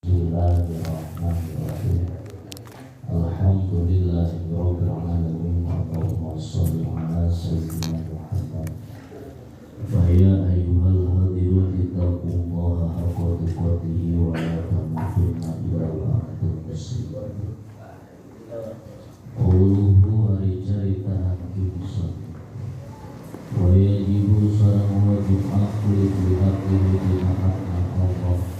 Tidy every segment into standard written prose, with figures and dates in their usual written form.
Bismillahirrahmanirrahim. Alhamdulillahi rabbil alamin. Allahumma shalli ala sayyidina Muhammad. Fa ya ayyuhal hadirun ittaqullaha haqqa tuqatih wa la tamutunna illa wa antum muslimun. Qawluhu ari carita hakim wa yajibu sareng wajib akli bi haqqihi dina hakna Allah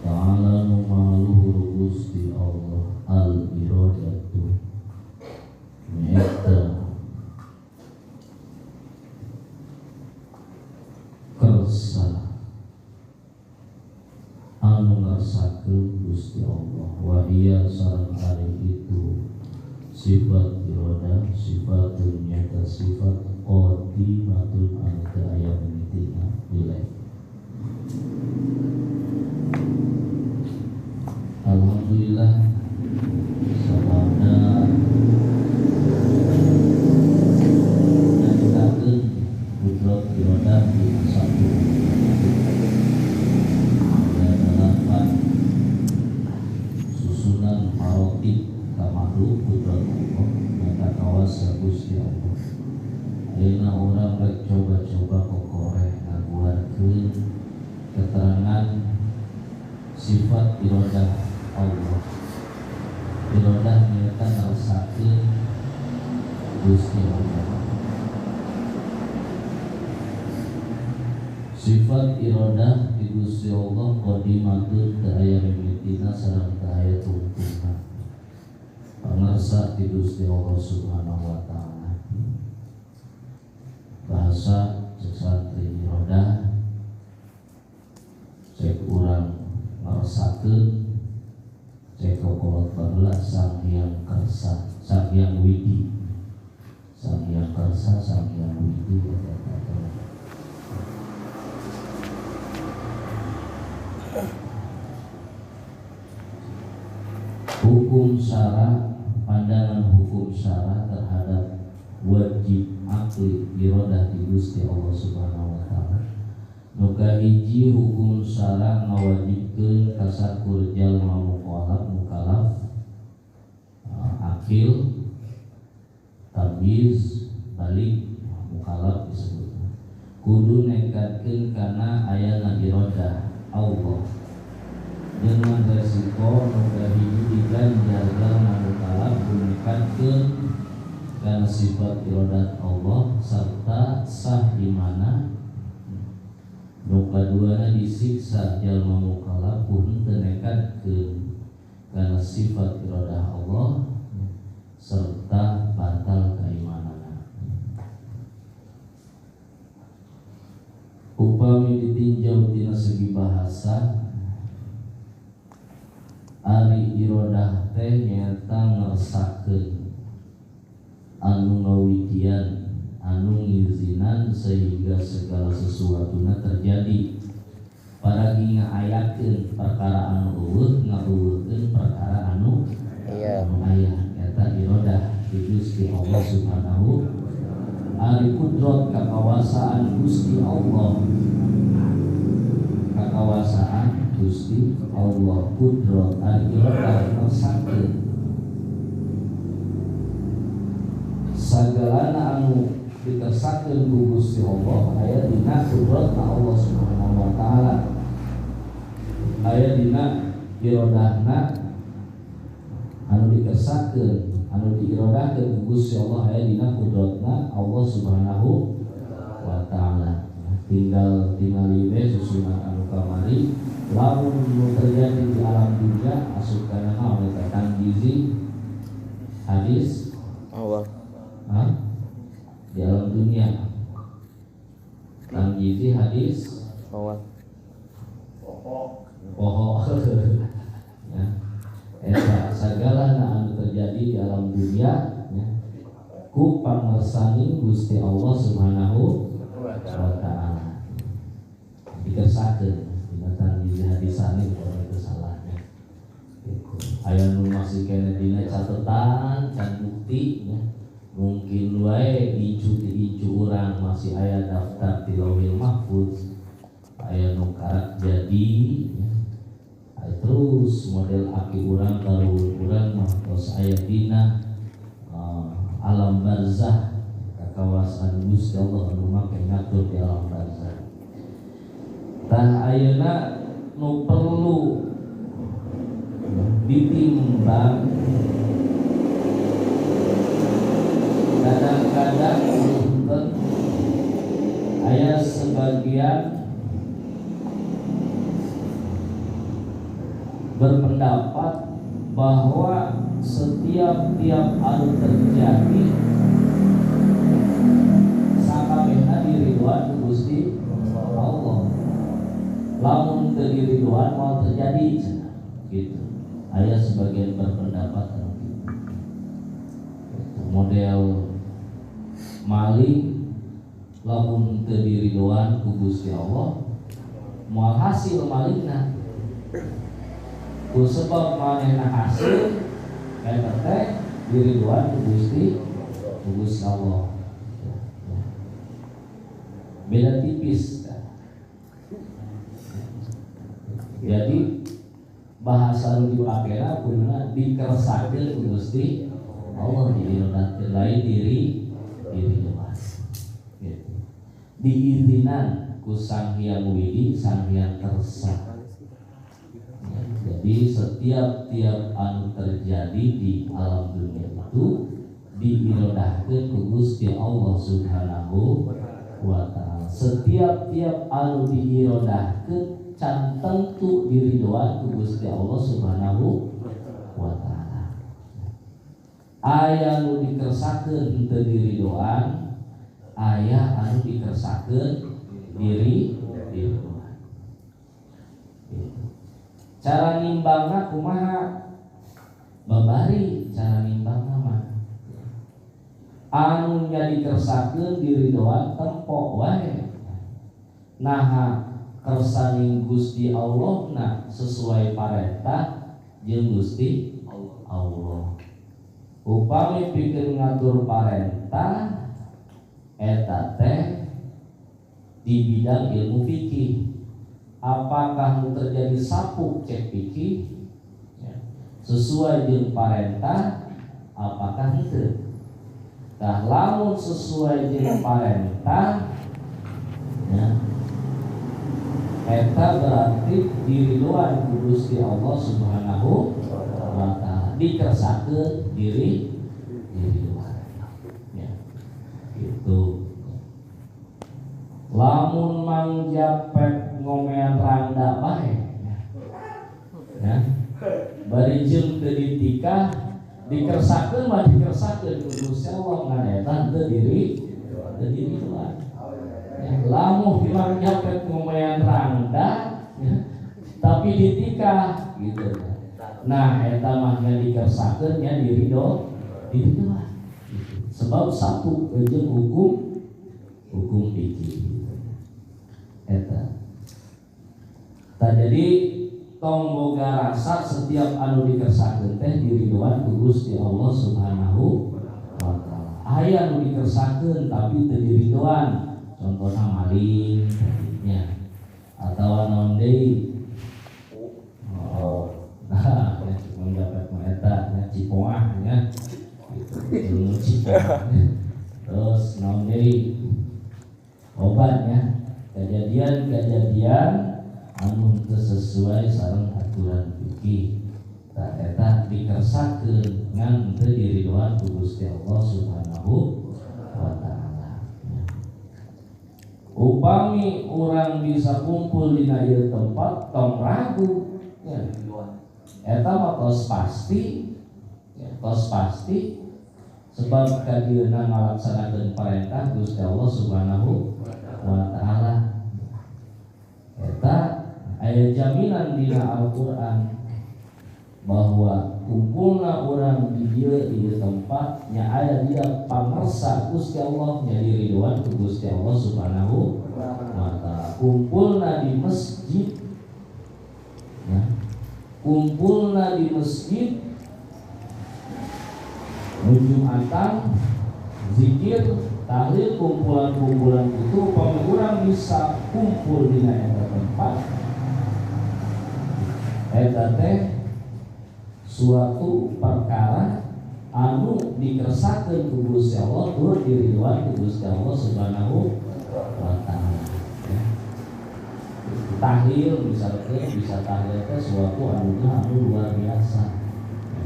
Ta'ala nu maha luhur Gusti Allah al-iradatu nyaeta kersa anu ngarsakeun Gusti Allah wa hiya sareng ari itu sifat iradah sifatun nyata sifat qadimatun anu teu aya mimitina nilai. Alhamdulillah sabada nyaritakeun kudrat iradah dina satu ada dalapan susunan marotib ka makhluk kudrat Allah nyata kawasa Gusti Allah. Ayeuna urang rek coba-coba kokoreh ngaguarkeun keterangan sifat iradah Allah. Iradah nyata ngarsakeun Gusti Allah. Sifat iradah di Gusti Allah qadimatun teu aya mimitina sareng teu aya tungtungna. Pangarsa di Gusti Allah Subhanahu wa taala. Bahasa cek santri iradah cek urang ngarsakeun cek kokolot baheula Sang Hyang Kersa, Sang Hyang Widi. Sang Hyang Kersa, Sang Hyang Widi eta. Hukum syara, pandangan hukum syara terhadap wajib akli iradah di Gusti Allah Subhanahu wa taala. Nu kahiji hukum syara ngawajibkeun ka sakur jalma mukallaf akil tamyiz balik mukallaf disebut. Kudu nekadkeun kana ayana iradah Allah. Dengan resiko nu kahiji diganjar jalma mukallaf kudu nekadkeun kana sifat iradat Allah serta sah di mana nu kaduana disiksa jalma mukallaf ku henteu nekadkeun kana sifat iradah Allah serta batal keimananna. Upami ditinjau tina segi bahasa ari iradah teh nyaeta ngersakeun anu ngawidian anu ngizinan sehingga segala sesuatuna terjadi. Paragi ngaayakeun perkara anu eueuh ngaueuhkeun perkara anu aya eta iradah di Gusti Allah Subhanahu. Ari kudrat kakawasaan Gusti Allah, kakawasaan Gusti Allah kudrat ari iradah ngersakeun sagalana anu ditersakeun ku Gusti Allah aya dina kudratna Allah Subhanahu wa taala, aya dina iradahna anu dikersakeun anu diiradahkeun ku Gusti Allah aya dina kudratna Allah Subhanahu wa taala. Tinggal tingali we susunan anu kamari lamun nu terjadi di alam dunia asup kana naon eta tanggizi hadis awal. Hah? Di alam dunia tanggizi hadis awal poho ya. Eta sagalana anu terjadi di alam dunia ya, ku pangersaning Gusti Allah Subhanahu wa taala. Dikersakeun dina tanggizi hadisane kalau itu salahnya. Aya nu masih kene dina catetan can bukti ya. Mungkin wae incu ti incu urang masih aya daftar di Lauhil Mahfuz, aya nu karak jadi ya. Terus model aki urang kaluhur urang mah tos aya dina alam barzah kakawasan Gusti Allah anu make ngatur di alam barzah. Tah ayeuna nu perlu ditimbang kadang-kadang punten aya sebagian berpendapat bahwa setiap tiap anu terjadi sakabehna diridhoan ku Gusti Allah. Lamun teu diridhoan moal terjadi cenah gitu. Aya sebagian berpendapat anu kitu. Model maling lamun teu diridhoan ku Gusti Allah moal hasil malingna. Ku sebab manehna hasil eta teh diridhoan ku Gusti Allah. Beda tipis. Jadi bahasa nu dipakena kuduna dikersakeun ku Gusti Allah diirodatkeun lain diri diridhoan. Gitu. Diizinan ku Sang Hyang Widi, Sang Hyang Kersa. Jadi setiap tiap anu terjadi di alam dunia itu diirodahkeun ku Gusti Allah Subhanahu wa ta'ala. Setiap tiap anu diirodahkeun can tentu diridhoan ku Gusti Allah Subhanahu wa ta'ala. Aya anu dikersakeun henteu diridhoan, aya anu dikersakeun diri diridhoan. Gitu. Cara nimbangna kumaha? Babari cara nimbangna mah. Anu nya dikersakeun diridhoan tempo wae. Naha kersaning Gusti Allah na sesuai parentah jeung Gusti Allah. Upami pikeun ngatur parentah eta teh di bidang ilmu fikih. Apakah nu terjadi sapuk cek fikih ya, sesuai jeung parentah apakah henteu? Tah lamun sesuai jeung parentah ya, eta berarti diridhoan ku Gusti Allah Subhanahu wa ta'ala, dikersakeun diri diridhoan ya, gitu. Lamun Mang Japet ngomean rangda bae ya, bari jeung teu ditikah dikersakeun mah dikersakeun ku Gusti Allah ngan eta teu diri teu diridhoan. Ya, lamun Mang Japet ngomean rangda ya, tapi ditikah gitu. Nah eta mah nya dikersakeun nya diridho diridhoan gitu. Sebab satu jeung hukum fikih eta. Tah jadi tong boga rasa setiap anu dikersakeun teh diridhoan ku Gusti Allah Subhanahu wa ta'ala. Aya anu dikersakeun tapi teu diridhoan, contohna maling nya atawa naon deui. Oh, nah ya Mang Japet mah eta nya cipoah nya gitu, ilmu cipoah. Terus naon deui? Obatnya kejadian-kejadian anu teu sesuai sareng aturan fikih. Tah eta dikersakeun ngan teu diridhoan ku Gusti Allah Subhanahu wa ta'ala. Upami urang bisa kumpul dina ieu tempat tong ragu ya. Eta mah tos pasti ya, tos pasti sebab kadieuna ngalaksanakeun parentah Gusti Allah Subhanahu wa ta'ala. Eta aya jaminan dina Al-Qur'an bahwa kumpulna urang di dieu di tempat nya aya dia pangersa Gusti Allah nya diridhoan ku Gusti Allah Subhanahu wa ta'ala. Kumpulna di masjid ya, kumpulna di masjid Jumatan zikir tahlil kumpulan-kumpulan itu upami urang bisa kumpul dina eta tempat Eta teh suatu perkara anu dikersakeun ku Gusti Allah tur diriduan ku Gusti Allah Subhanahu wa taala. Ya. Tahlil misalkan bisa tahlil teh suatu anugerah anu luar biasa. Ya.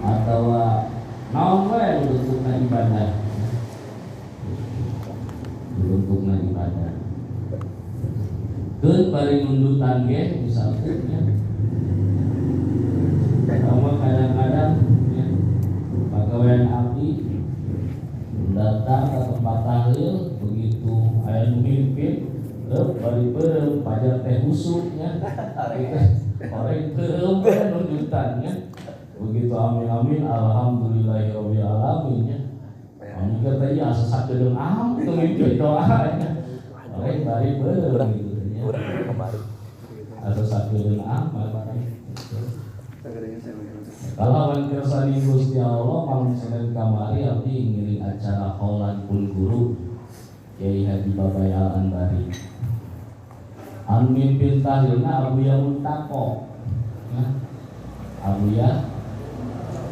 Atau naon we anu bentukna ibadah. Ya. Bentukna ibadah. Keun bari nundutan ge misalkan ya. Sama kadang-kadang ya, pagawean abdi datang ke tempat tahlil begitu aya nu mimpin leup bari beureum pajar teh husuk nya orang beureum we nundutan nya begitu amin amin alhamdulillahirabbil alamin nya amin kata ieu asa sakedeung amat teu mimpin doa nya orang bari beureum gitu nya asa sakedeung amat. Kalau kersani Gusti Allah malam Senin kamari abdi ngiring acara haulan pun guru Kiai Haji Babay Al Anbari. Anu mimpin tahlilna Abuya Muntako. Ya. Abuya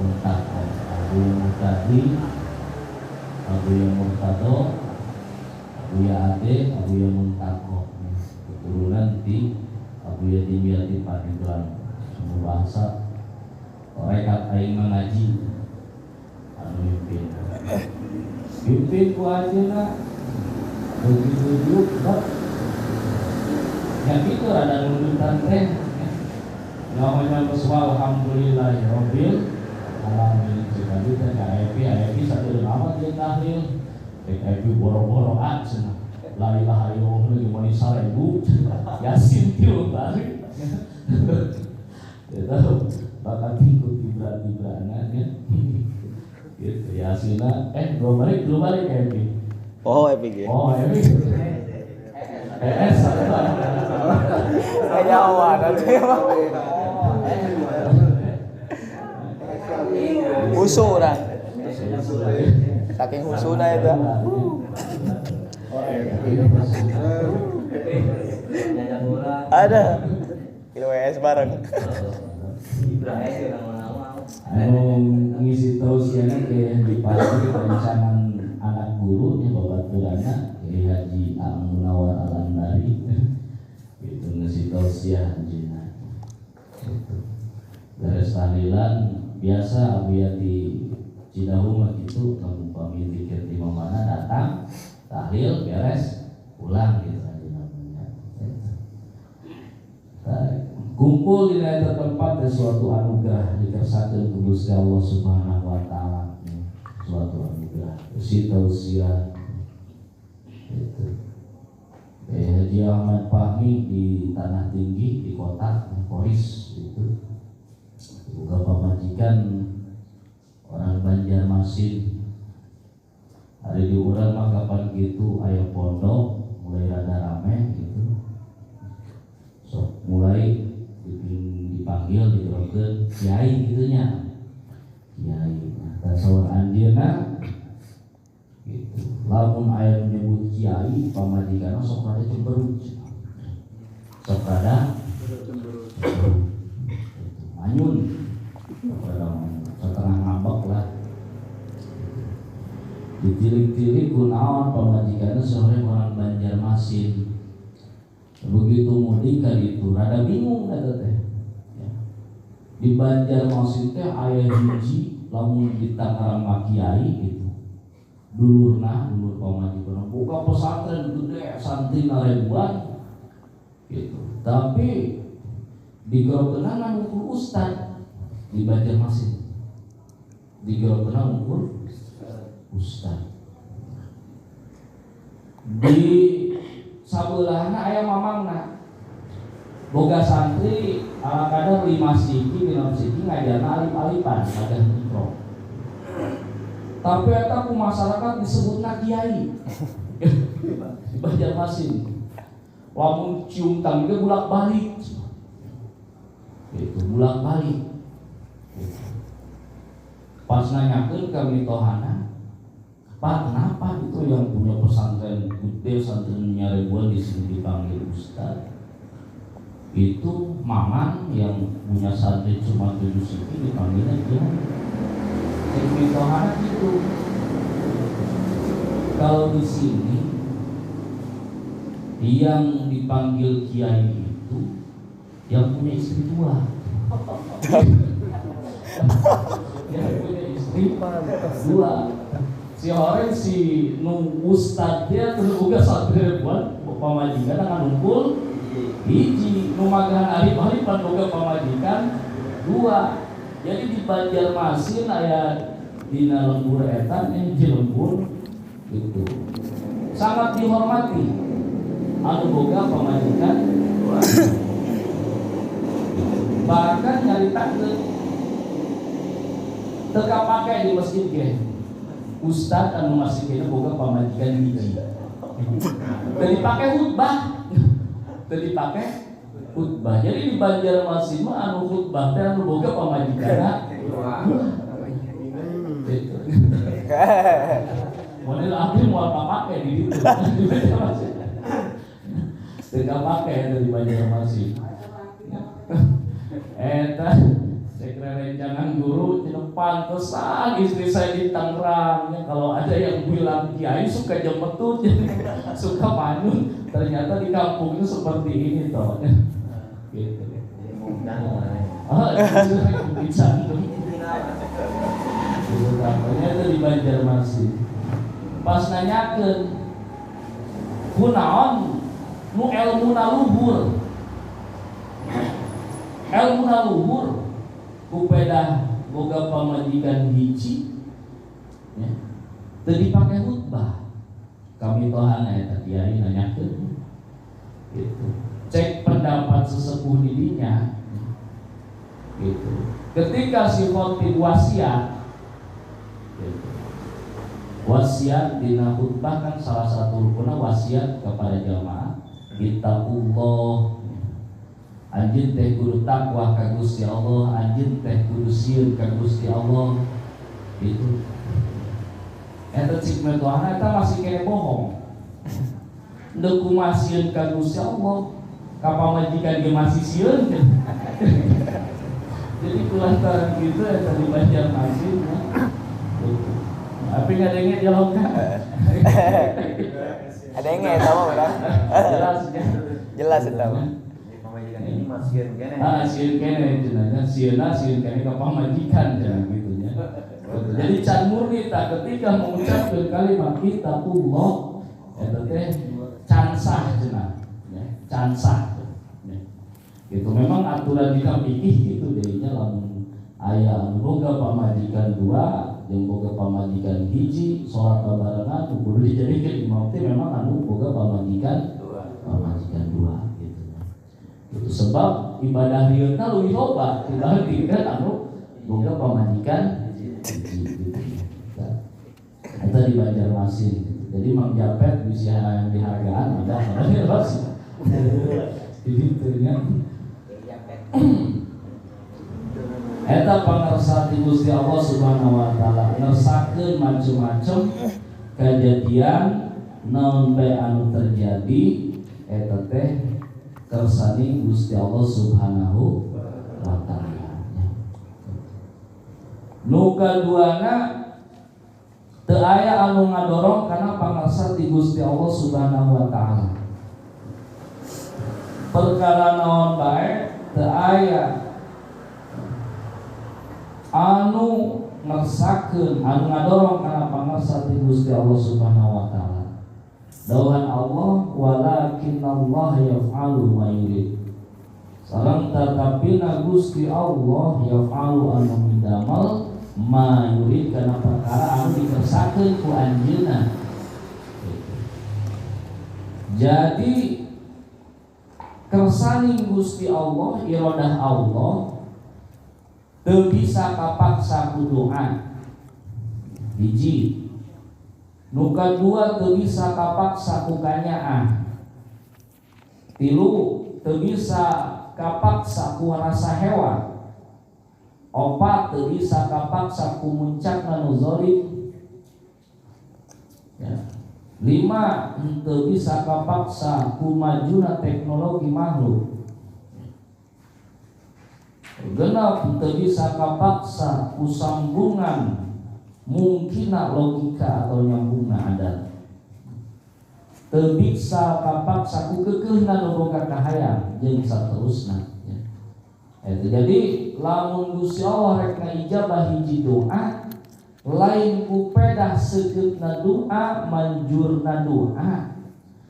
Muntako, Abuya Muntadi, Abuya Murtado, Abuya Ade, Abuya Muntako. Keturunan di Abuya Dimyati Pandeglang. Semua bahasa rekat aing mengaji anu mimpin mimpin ku anjeunna begitu juga ya gitu ada nundutan teh namanya meswa alhamdulillahirabbil alamin jika kita ka Epi Epi satu amat dia tahlil rek Epi boro-boro ah cenah la ilaha illallah lagi mani 1000 yasin tilu balik gitu bakal ikut ibra-ibrana ya gitu yasina dua balik Epi. Oh Epi gitu. Oh Epi satu kayaknya nanti mah husu orang saking husuna itu ada WS bareng. Anu ngisi tausiahna ke di pasti rencangan anak guru nya babaturana Kiai Haji Aang Munawar Al Anbari gitu ngisi tausiah anjeunna gitu. Beres tahlilan biasa abuya di Cidahu mah gitu lamun pami zikir di mana datang tahlil beres pulang gitu anjeunna nya. Kumpul di eta tempat teh suatu anugerah dikersakeun ku Gusti Allah Subhanahu wa taala. Suatu anugerah. Si tausiah gitu. Haji Ahmad Fahmi di Tanah Tinggi di kota Poris gitu. Boga pamajikan orang Banjarmasin. Hari di urang mah kapan gitu aya pondok mulai rada rame gitu. Sok mulai dipanggil digerokeun kiai gitu nya. Kiai. Nah, tasawur anjeunna gitu. Lamun aya menyebut kiai pamajikanna sok rada cemberut. Sok rada cemberut. Manyun. Sok rada manyun. Setengah ngambek lah. Ditilik-tilik kunaon pamajikanna sore orang Banjarmasin. Begitu mudik ka ditu rada bingung eta teh. Ya. Di Banjarmasin teh aya hiji lamun di Tangerang mah kiai gitu. Dulurna, dulur pamajikan buka pesantren gede santri ribuan gitu. Tapi digerokeunana ngukur ustad di Banjarmasin. Digerokeunana ngukur ustad. Di sabelahna aya mamangna. Boga santri ala kadar 5 siki, 6 siki ngajarna alif-alifan, ngajar mikro. Tapi eta ku masyarakat disebutna kiai. Di Banjarmasin. Lamun cium tangan ge bolak-balik. Gitu, bolak-balik. Gitu. Pas nanyakeun ka mitohana, Pak, kenapa itu yang punya pesantren gede, santrinya ribuan di sini dipanggil ustad? Itu mamang yang punya santri cuma 7 siki dipanggilnya kiai. Cek mitohana gitu. Kalau di sini yang dipanggil kiai itu yang punya istri 2. Yang punya istri 2. Si orang si nu ustad dia terus uga santri buat pamajikan akan ngumpul hiji nu magahan arif-arif pan boga pamajikan 2. Jadi di Banjarmasin aya dina lembur eta hiji lembur gitu. Sangat dihormati anu boga pamajikan 2. Bahkan nyaritakeun teu kapake di masjid ge. Ustad anu masih kena boga pamajikan hiji. Teu dipake khutbah. Teu dipake khutbah. Jadi di Banjarmasin mah anu khutbah teh anu boga pamajikanna 2. Gitu. Model abdi moal papake di ditu. Teu kapake eta di Banjarmasin. Eta cek rerencangan guru cenah pantesan istri saya di Tangerang ya, kalau ada yang bilang kiai suka jemput suka manyun, ternyata di kampung itu seperti ini toh gitu. Oh, bisa itu di Banjarmasin. Pas nanyakeun kunaon nu elmuna luhur, elmuna luhur kupedah boga pamajikan hiji ya, teu dipake khutbah. Kami tohana eta kiai nanyakeun gitu. Cek pendapat sesepuh didinya gitu. Ketika si khotib wasiat gitu. Wasiat dina khutbah kan salah satu rukunna wasiat kepada jamaah, ittaqullah, anjeun teh kudu takwa ka Gusti Allah, anjeun teh kudu sieun ka Gusti Allah gitu. Eta cik metohana eta masih kene bohong. Ndeu kumaha sieun ka Gusti Allah, ka pamajikan ge masih sieun. Jadi kulantaran gitu eta di Banjarmasin ya. Gitu. Tapi ngadenge dialog kan. Adenge eta mah urang. Jelas ya. Jelas eta mah. Pamajikan ini mah sieun kene. Ah, sieun kene cenah, sieunna sieun kene ka pamajikan cenah gitu nya. Jadi can murni tak ketika mengucapkan kalimat ittaqullah eta teh can sah cenah ya, can sah. Ya. Gitu memang aturan di fikih gitu deui nya, lamun aya anu boga pamajikan 2 jeung boga pamajikan 1 salat babarengan kudu dijadikeun imam teh memang anu boga pamajikan 2, pamajikan 2 gitu. Itu sebab ibadah rieutna leuwih loba dibandingkan anu boga pamajikan 1 gitu. Eta di Banjarmasin gitu. Jadi Mang Japet bisa yang dihargaan ada Banjarmasin. Jadi itu nya. Eta pangersa ti Gusti Allah Subhanahu wa taala ngersakeun macem-macem kejadian naon bae anu terjadi eta teh kersane Gusti Allah Subhanahu wa taala. Nu kaduana teu aya anu ngadorong kana pangersa ti Gusti Allah Subhanahu wa taala. Perkara naon bae teu aya anu ngersakeun anu ngadorong kana pangersa ti Gusti Allah Subhanahu wa taala. Dawuhan Allah walakinnallaha yaf'alu ma yurid. Sareng tatapina Gusti Allah yaf'alu anu midamel ma yurid kana perkara anu dikersakeun ku anjeunna. Jadi kersaning Gusti Allah, iradah Allah teu bisa kapaksa ku doa. Hiji. Nu kadua teu bisa kapaksa ku kanyaah. Tilu teu bisa kapaksa ku rasa hewan. Opat teu bisa kapaksa ku muncakna nu zalim. Ya. Lima teu bisa kapaksa ku majuna teknologi makhluk. Genap teu bisa kapaksa ku sambungan mungkinna logika atau nyambungna adat. Teu bisa kapaksa ku keukeuhna nu boga kahayang jeung saterusna ya. Eta jadi lamun Gusti Allah rek ngaijabah hiji doa lain ku pedah seukeutna doa manjurna doa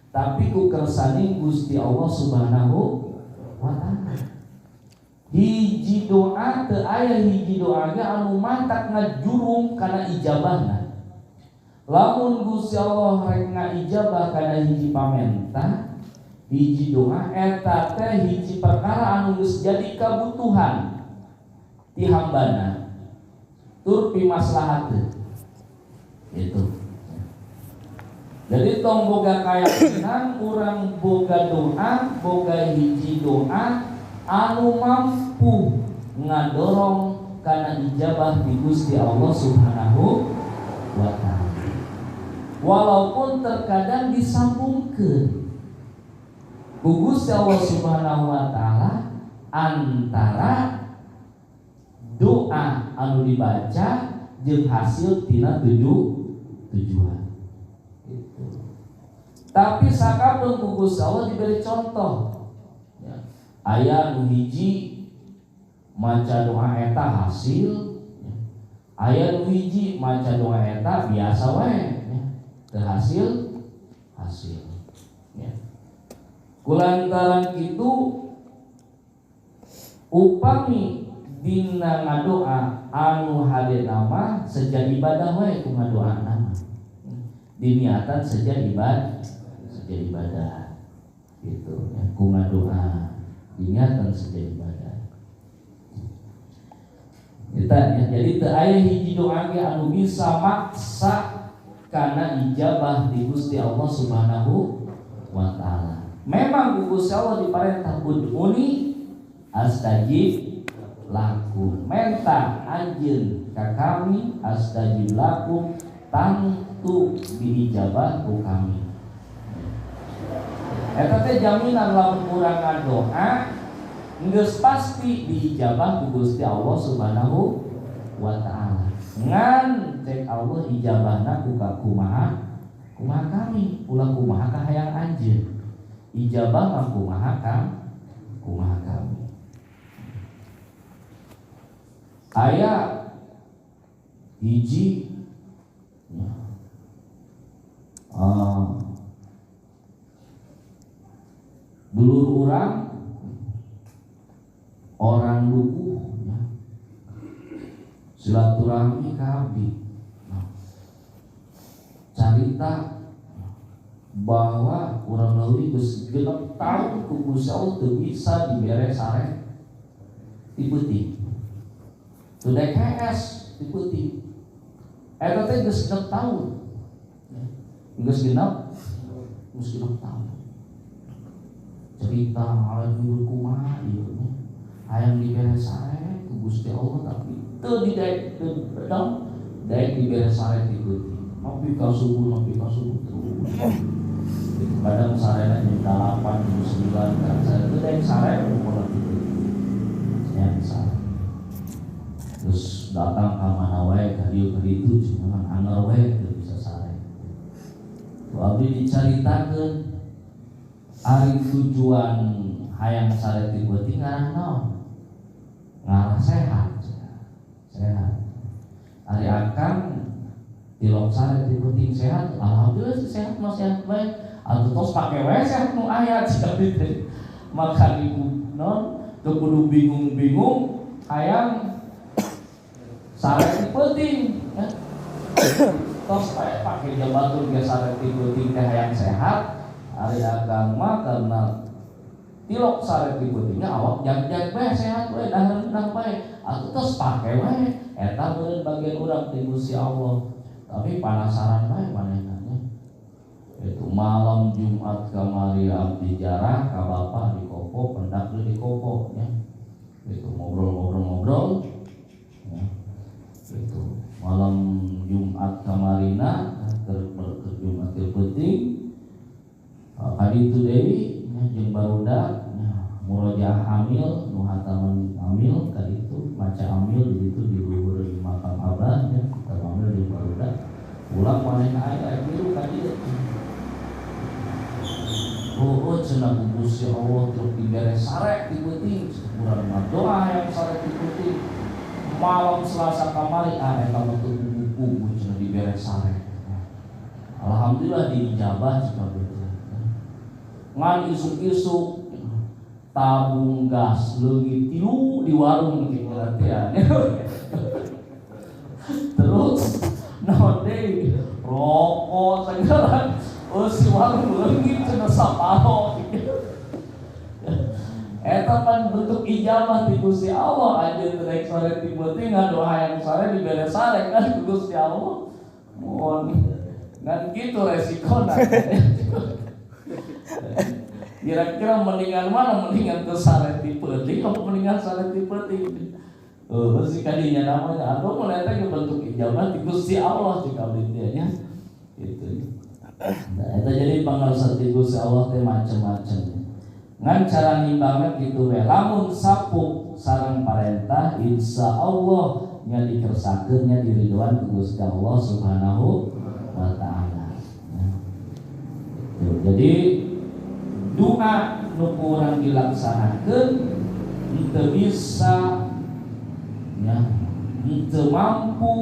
tapi ku kersaning Gusti Allah Subhanahu wa taala. Hiji doa teu aya hiji doa ge anu mantak ngajurung kana ijabahna. Lamun Gusti Allah rek ngaijabah kana hiji pamenta, hiji doa eta teh hiji perkara anu geus jadi kabutuhan ti hambana tur pimaslahateun. Gitu. Jadi tong boga kayakinan urang boga doa, boga hiji doa anu mampu ngadorong kana ijabah di Gusti Allah Subhanahu wa taala. Walaupun terkadang disambungkeun ku Gusti Allah Subhanahu wa taala antara doa anu dibaca jeung hasil tina tujuan. Gitu. Tapi sakapeung ku Gusti Allah diberi contoh. Aya nu hiji maca doa eta hasil, aya nu hiji maca doa eta biasa wae ya, teu hasil hasil ya. Kulantaran kitu upami dina ngadoa anu hadena mah seja ibadah wae ku ngadoana mah. Diniatan seja ibadah, seja ibadah gitu ya, ku ngadoa diniatan seja ibadah. Eta ya, jadi teu aya hiji doa ge anu bisa maksa kana ijabah di Gusti Allah Subhanahu wa taala. Memang ku Gusti Allah diparentah ud'uni astajib lakum. Menta anjeun ka kami astajib lakum tangtu diijabah ku kami. Eta teh jaminan lamun urang ngadoa geus pasti diijabah ku Gusti Allah Subhanahu wa taala. Ngan cek Allah ijabahna ku kumaha? Kumaha kami, ulah kumaha kahayang anjeun. Ijabah mah kumaha kami, kumaha kami. Aya hiji ya, dulur orang dukuh ya, silaturahmi ka abdi. Nah, carita bahwa urang leuwih geus 6 tahun ku Gusti Allah teu bisa dibere sare ti peuting. Teu DKS ti peuting. Eta teh geus 6 tahun. Geus genep tahun. Cerita ngalan hirup kumaha ieu nya. Hayang dibere sare ku Gusti Allah tapi teu didaek teu bedong daek dibere sare ti peuting. Nepi ka subuh terus. Kadang sarena jam 8, jam 9 kan saya itu daek sare pokona ti peuting. Nya sare. Terus datang ka mana wae ka dieu ka ditu cuman anger wae teu bisa sare. Ku abdi dicaritakeun ari tujuan hayang sare ti peuting ngarah naon? Ngarah sehat. Sehat. Ari akang tilok sare ti peuting sehat, alhamdulillah sehat mah sehat bae. Atuh tos pake wae sehat nu aya cik abdi teh. Makan ibu non teu kudu bingung-bingung hayang sare ti peuting ya. Tos wae pake jabatur ge sare ti peuting teh hayang sehat. Ari akang mah karena tilok sare ti peutingna awak jag-jag bae sehat we dahar renang bae. Atuh tos pake wae eta meureun bagian urang ti Gusti Allah. Tapi penasaran bae manehna nya. Itu malam Jumat kamari abdi jarah ka bapak di Kopo, pendak di Kopo nya. Itu ngobrol-ngobrol-ngobrol ya. Itu malam Jumat kamarina keur Jumat peuting. Kadi itu deui nya jeung barudak nya murojaah hamil nu hataman hamil ka Pulang manehna aya rek milu ka dieu. Oh, cenah ku Gusti Allah truk dibere sare ti peuting, urang mah doa hayang sare ti peuting. Malam Selasa kamari ah eta mah teu buku cenah dibere sare. Alhamdulillah diijabah jika betul. Ngan isuk-isuk tabung gas leungit tilu di warung kitu latihan. Terus naon deui rokok segala. Oh si warung leungit cenah saparo. Eta pan bentuk ijabah ti Gusti Allah anjeun rek sare ti peuting ngadoa hayang sare dibere sare kan ku Gusti Allah. Mohon ngan kitu resikona. Kira-kira mendingan mana? Mendingan ke sare ti peuting apa mendingan sare ti peuting? Si kadinya namanya aduh mun eta ge bentuk ijabah ti Gusti Allah jika abdi teh nya. Gitu. Nah, eta jadi pangarsa ti Gusti Allah teh macem-macem. Ngan cara nimbangna kitu we, lamun sapuk sareng parentah insya Allah nya dikersakeun nya diridoan ku Gusti Allah Subhanahu wa taala. Nah, gitu. Jadi doa nu kurang dilaksanakeun henteu bisa nya henteu mampu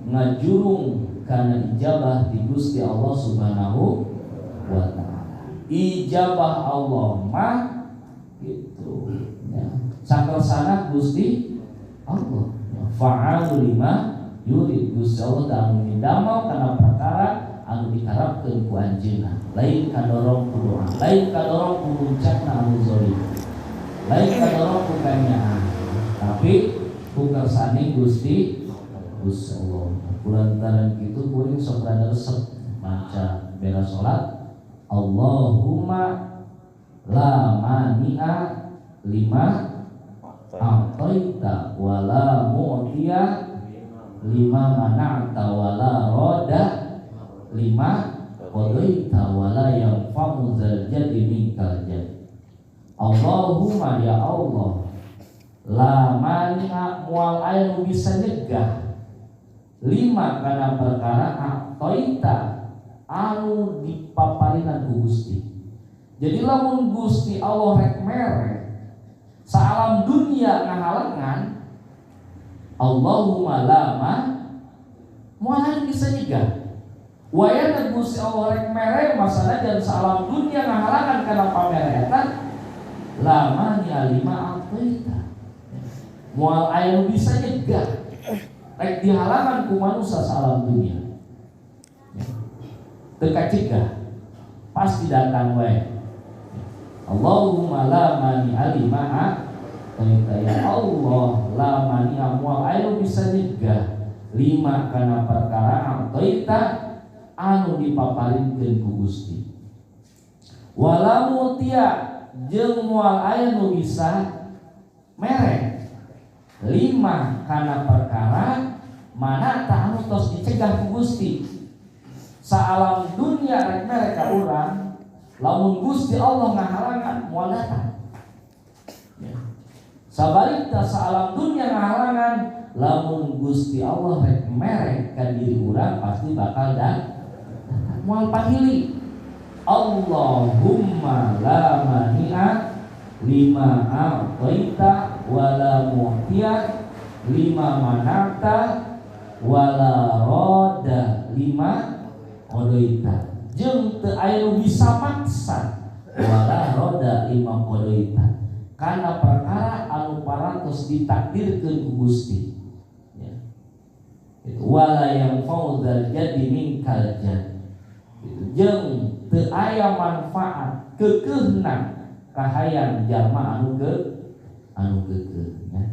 ngajurung karena ijabah di Gusti Allah Subhanahu wa taala. Ijabah Allah mah gitu ya. Sakersana Gusti Allah. Ya, fa'alu lima yurid. Gusti Allah teh anu midamel kana perkara anu diharapkeun ku anjeunna. Lain kadorong ku doa, lain kadorong ku runcakna anu zalim. Lain kadorong ku kanyaah. Tapi ku kersane Gusti Gusti Allah. Kulantaran kitu kuring sok rada resep maca beres salat Allahumma la mani'a lima a'taita wa la mu'tiya lima mana'ta wa la rada lima qadaita wa la yanfa'u dzal jaddi minkal jadd. Allahumma ya Allah la mani'a mual aya nu bisa nyegah lima kana perkara a'taita anu dipaparinan ku Gusti. Jadi lamun Gusti Allah rek mere saalam dunia ngahalangan Allahumma lama moal bisa nyegah. Wayana Gusti Allah rek mere masalah dan saalam dunia ngahalangan kana pamere eta lama nya lima a'taita. Moal aya nu bisa nyegah rek dihalangan ku manusia saalam dunia. Teu kacegah pasti datang wae. Allahumma la mani'a lima a'taita. Ya Allah la mani'a moal aya nu bisa nyegah lima kana perkara a'taita anu dipaparinkeun ku Gusti. Wala mutia jeung moal aya nu bisa mere lima kana perkara mana ta anu tos dicegah ku Gusti. Saalam dunia rek mere ka urang lamun Gusti Allah ngahalangan moal datang. Ya. Sabalikna saalam dunia ngahalangan lamun Gusti Allah rek mere ka diri urang pasti bakal datang. Moal pahili. Allahumma la mani'a lima a'taita wa la mu'tiya lima mana'ta wa la rada lima qadaita. Jeung teu aya nu bisa maksa wala roda lima qadaita. Kana perkara anu parantos ditakdirkeun ku Gusti. Ya. Itu wala yanfa'u dzal jaddi minkal jadd. Jeung teu aya manfaat keukeuhna kahayang jalma anu anu keukeuh nya.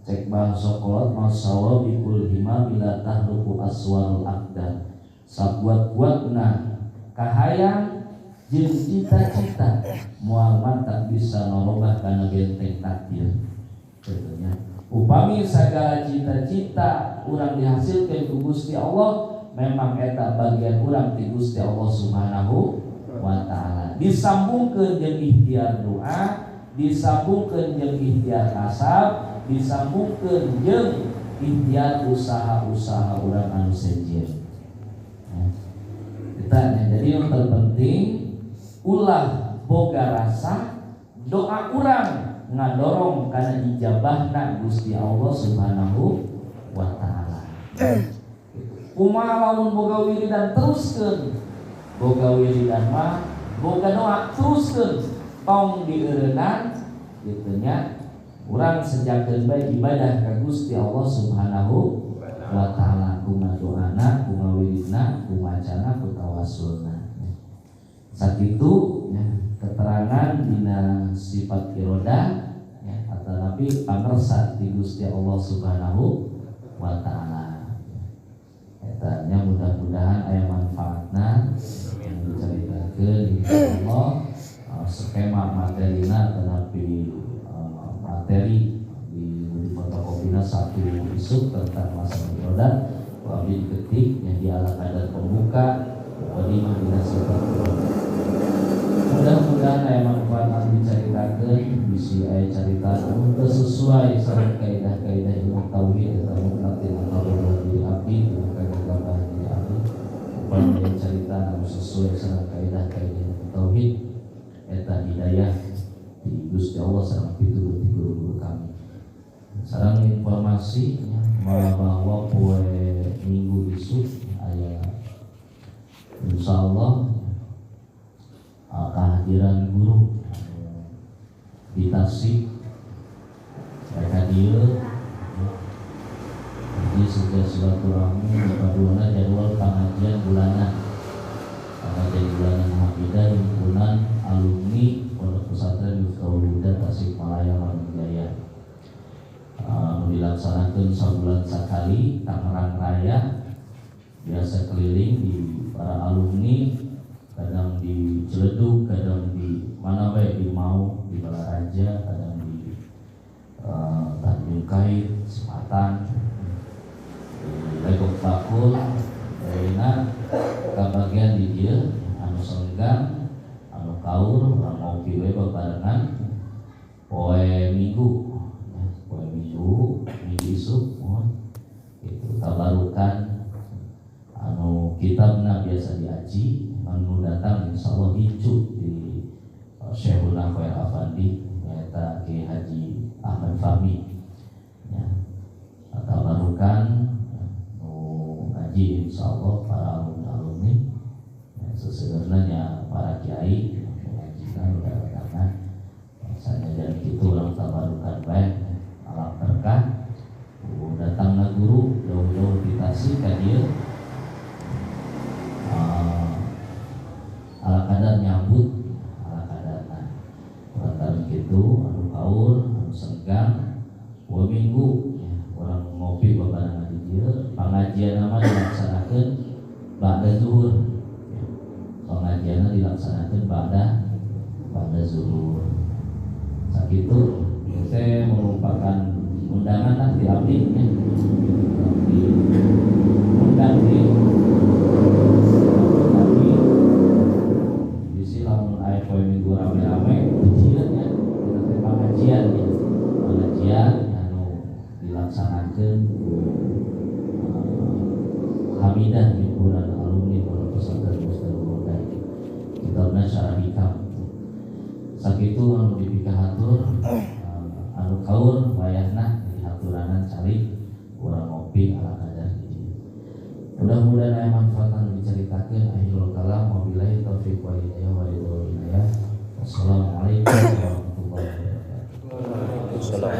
Cek bahasa kolot masawa bikul hima bila tahruku aswarul aqdar. Sakuat-kuatna kahayang jeung cita-cita moal tak bisa ngarobah kana benteng takdir. Kitu nya. Upami sagala cita-cita urang dihasilkeun ku Gusti Allah, memang eta bagian urang ti Gusti Allah Subhanahu wa taala. Disambungkeun jeung ikhtiar doa, disambungkeun jeung ikhtiar kasab, disambungkeun jeung ikhtiar usaha-usaha urang anu sejen. Kita jadi yang terpenting ulah boga rasa doa urang ngadorong karena ijabahna Gusti Allah Subhanahu wa taala. Kumaha lamun boga wiridan teruskeun. Boga wiridan mah boga doa teruskeun tong dieureunnan kitu nya. Urang sejakeun bae ibadah ka Gusti Allah Subhanahu wa taala kumaha doana, kumaha wiridna, kumaha macana, ku tawassulna. Sakitu ya, keterangan dina sifat irodah ya, atanapi pangersa di Gusti Allah Subhanahu wa taala. Eta nya mudah-mudahan aya manfaatna yang dicaritakeun insyaallah skema materina atanapi materi di fotokopina satu isuk tentang masalah irodah abdi diketik yang di ala kadar pembuka mukadimah dina sifat irodah. Mudah-mudahan aya manfaat anu dicaritakeun bisi aya carita anu teu sesuai sareng kaidah-kaidah ilmu tauhid eta mutlak tina kabogoh diri abdi tina kagagabahan diri abdi. Upami aya carita anu sesuai sareng kaidah-kaidah ilmu tauhid eta hidayah di Gusti Allah sareng pituduh ti guru-guru kami. Sareng informasi bahwa poe Minggu isuk aya insyaallah kehadiran guru di Tasik mereka dieu jadi sejak silaturahmi dipaduana jadwal pengajian bulanan Hamidah himpunan alumni Pondok Pesantren Miftahul Huda Tasikmalaya Mangunjaya dilaksanakan sabulan sakali Tangerang Raya biasa keliling di para alumni kadang di Ciledug, kadang di mana baik di Mau, di Balaraja, kadang di Tanjung Kait, Sepatan, di Legok Bakul, Ayeuna kabagian di dieu anu senggang, anu kaur, urang ngopi we babarengan poe Minggu, ya, poe Minggu, Minggu isuk mohon itu tabarukan anu kitabna biasa diaji anu datang insyaallah incu di Syekhuna Khair Afandi nyaeta Ki Haji Ahmad Fahmi ya tabarukan nu ngaji insyaallah para alumni-alumni ya, seseueurna nya para kiai ngajikan udah datang misalnya dan kitu urang tabarukan bae alam berkah datangna guru jauh-jauh di Tasik ka dieu ala kadar nyambut ala kadarna lantaran kitu anu kaur anu senggang poe Minggu ya, urang ngopi babarengan di dieu pangajian mah dilaksanakeun ba'da zuhur ya. Pengajianna dilaksanakeun ba'da zuhur sakitu teh merupakan undangan lah di abdi ya. Abdi undang di abdi bisi lamun aya poe Minggu rame-rame di dieu nya kita teh pengajian ya pengajian anu dilaksanakeun ku Hamidah himpunan alumni Pondok Pesantren Miftahul Huda kitabna Syarah Hikam sakitu anu dipikahatur anu kaur wayahna dihaturanan calik urang ngopi ala kadar di dieu. Mudah-mudahan aya manfaat anu dicaritakeun. Akhirul kalam wabillahi taufiq wal hidayah wa ridho wal inayah. Wassalamualaikum warahmatullahi wabarakatuh. Waalaikumsalam.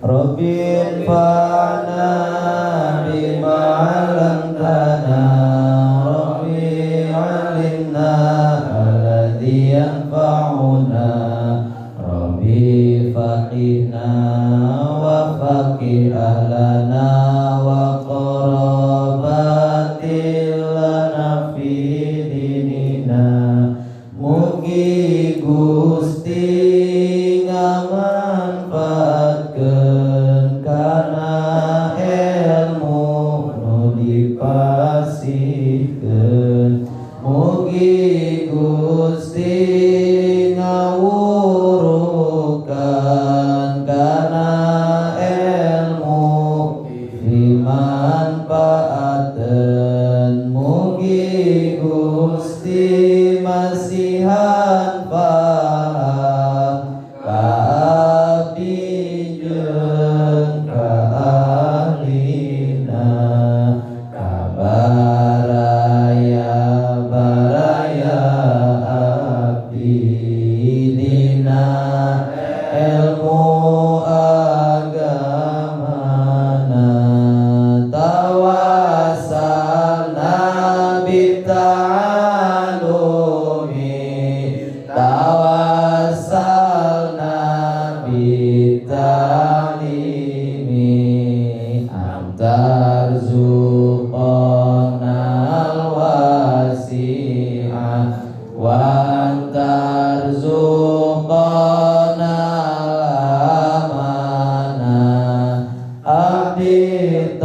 Rabbi fa'na bima 'allamtana Rabbi 'allimna alladhi yanfa'una Rabbi faqihna wa faqih ahlana wa qarabatil lana fi dinina Mugi Gusti ngamanfaatkeun kana ilmu nu dipasihkeun Mugi Gusti ngawurukan kana ilmu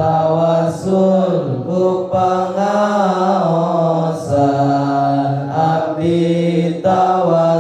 Tawasul ku pangaosan, abdi tawasul.